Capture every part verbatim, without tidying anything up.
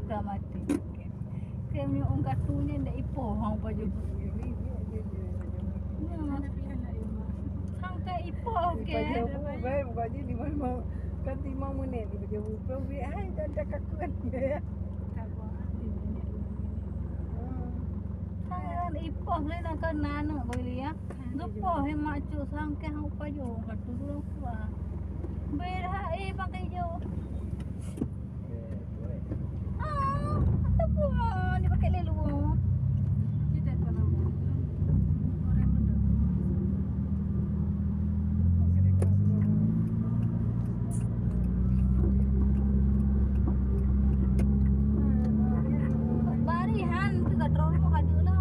Ka maté. Kem nyoe ong katu nyan ndak ipoh hang pajoh. Nyoe. Hang ka ipoh ke? Pajoh baik, bukan je lima, lima, kan lima menit dipajoh. Pelong bri ai dan dah kakuan. Hang ipoh le nak kena aneuk boleh ya. Geupoh he mak cuk sangkeh hang pajoh ong katu dua kuah. Bera eh pakai jo. Ah, ataupun dipakai lé luar. Bari han tu ka terus mau kadu lah.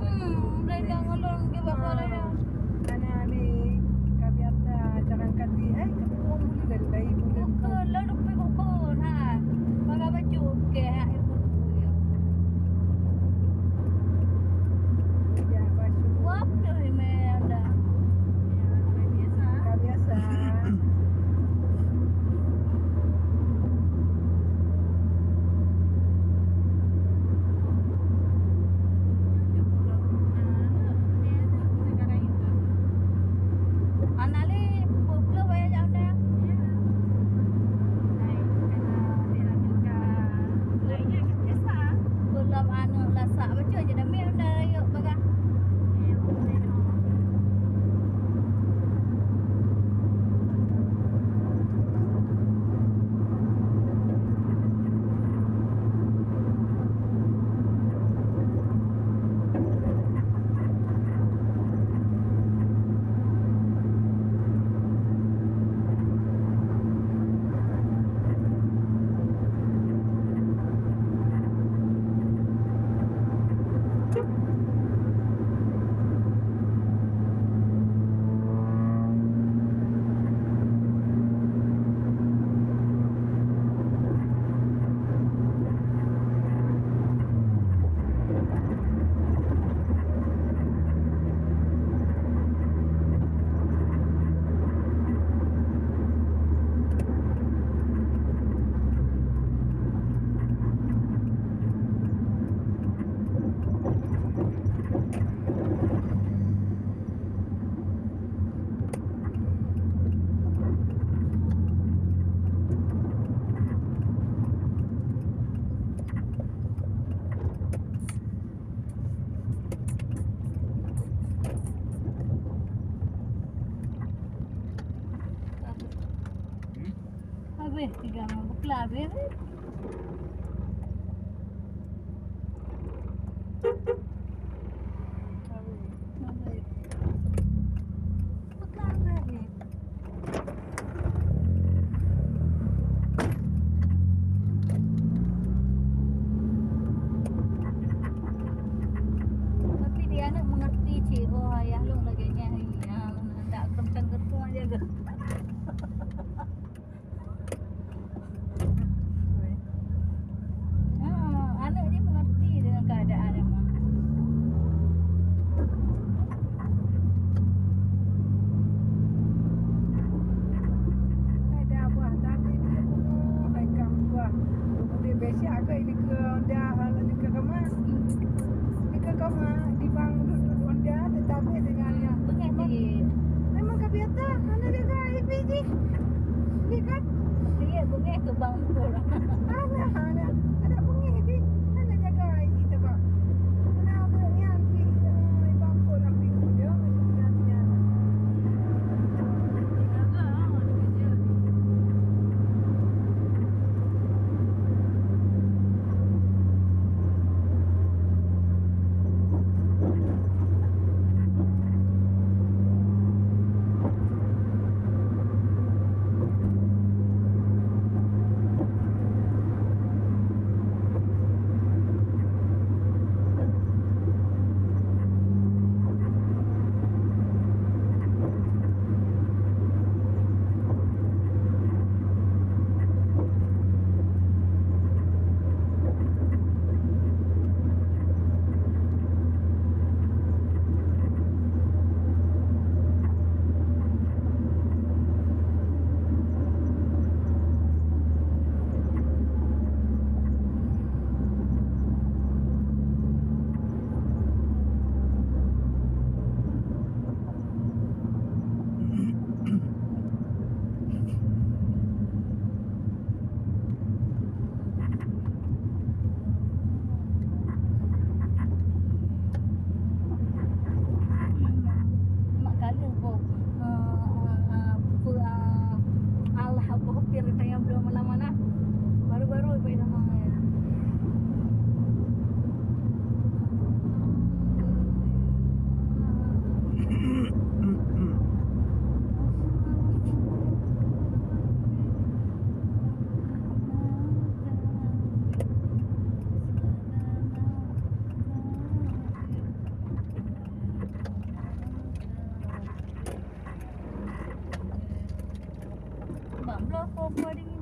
Hmm, mereka ngelon ke bakal ya. Hana lé, ka biasa jalan kaki, eh, ka bukon bulu dan bayi bulu. Bukon, lalu pergi bukon, ha. Pakai baju, okey, ha, eh, bukon. Ya, baju. Wah, betul ni, Mel, dah. Ya, ka biasa. Ka biasa. Hana lé, peuet ploh wayah jak undang. Belum aneuk lasak bacut je dah mi undang rayeuk bagah. Habis tiga minggu pula habis. Tapi dia nak mengerti cik, oh ayah long lagèe nyan, ya, tak kencang-kencang aja ke. Hana, hana. Adak beungéh pih. Hana jaga ai jih teuh, bah. Hana geuh nyan pih, eh, bangkot lam pintoe. Dia meucuri hati nyan. Mak kali po, eh, eh, eh, pe, eh, Allah, apa hampir tanya belum lama nah. Baru-baru apa nama ya? Bang, bloe po-po dingin.